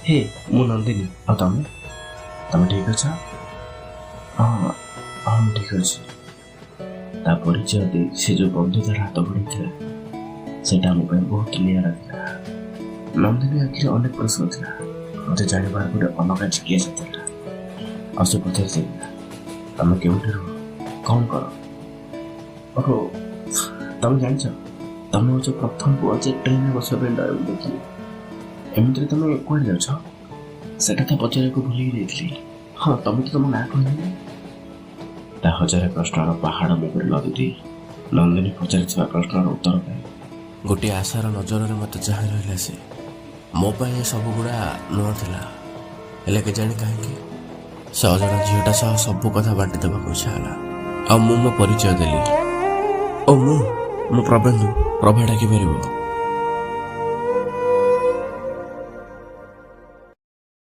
ହେ, ମୁଁ ନନ୍ଦିନୀ। ଆଉ ତମେ? ତମେ ଠିକ୍ ଅଛ? ହଁ ହଁ, ମୁଁ ଠିକ୍ ଅଛି। ତା ପରିଚୟ ଦେଇ ସେ ଯେଉଁ ବନ୍ଧୁତାର ହାତ ବଢ଼େଇଥିଲା, ସେଇଟା ମୋ ପାଇଁ ବହୁତ ନିଆରା ଥିଲା। ନନ୍ଦିନୀ ଆଖିରେ ଅନେକ ପ୍ରଶ୍ନ ଥିଲା। ମୋତେ ଜାଣିବାର ଗୋଟେ ଅଲଗା ଜିଜ୍ଞାସା ଥିଲା। ଆଉ ସେ ପଚାରିଥିଲା, ତମେ କେଉଁଠି ରୁହ, କ'ଣ କର? ଓହୋ, ତମେ ଜାଣିଛ, ତମେ ହେଉଛ ପ୍ରଥମ ପୁଅ ଯେ ଟ୍ରେନରେ ବସିବା ପାଇଁ ଡରେ ମୁଁ ଦେଖିଲି। ଏମିତିରେ ତମେ କୁଆଡ଼େ ଯାଉଛ? ସେଟା ତ ପଚାରିବାକୁ ଭୁଲି ଯାଇଥିଲି। ହଁ, ତମେ ତ ତମ ନାଁ କହିଲନି। ତା ହଜାରେ ପ୍ରଶ୍ନର ପାହାଡ଼ ମୋ ଉପରେ ଲଦି ଦେଇ ନନ୍ଦିନୀ ପଚାରିଥିବା ପ୍ରଶ୍ନର ଉତ୍ତର ପାଇଁ ଗୋଟିଏ ଆଶାର ନଜରରେ ମୋତେ ଚାହିଁ ରହିଲା ସେ। ମୋ ପାଇଁ ଏ ସବୁଗୁଡ଼ା ନୂଆ ଥିଲା। ହେଲେ କେଜାଣି କାହିଁକି ସେ ଅଜଣା ଝିଅଟା ସହ ସବୁ କଥା ବାଣ୍ଟି ଦେବାକୁ ଇଚ୍ଛା ହେଲା। ଆଉ ମୁଁ ମୋ ପରିଚୟ ଦେଲି। ଓ, ମୁଁ ପ୍ରବେନ୍ଦୁ, ପ୍ରଭା ଡାକିପାରିବ।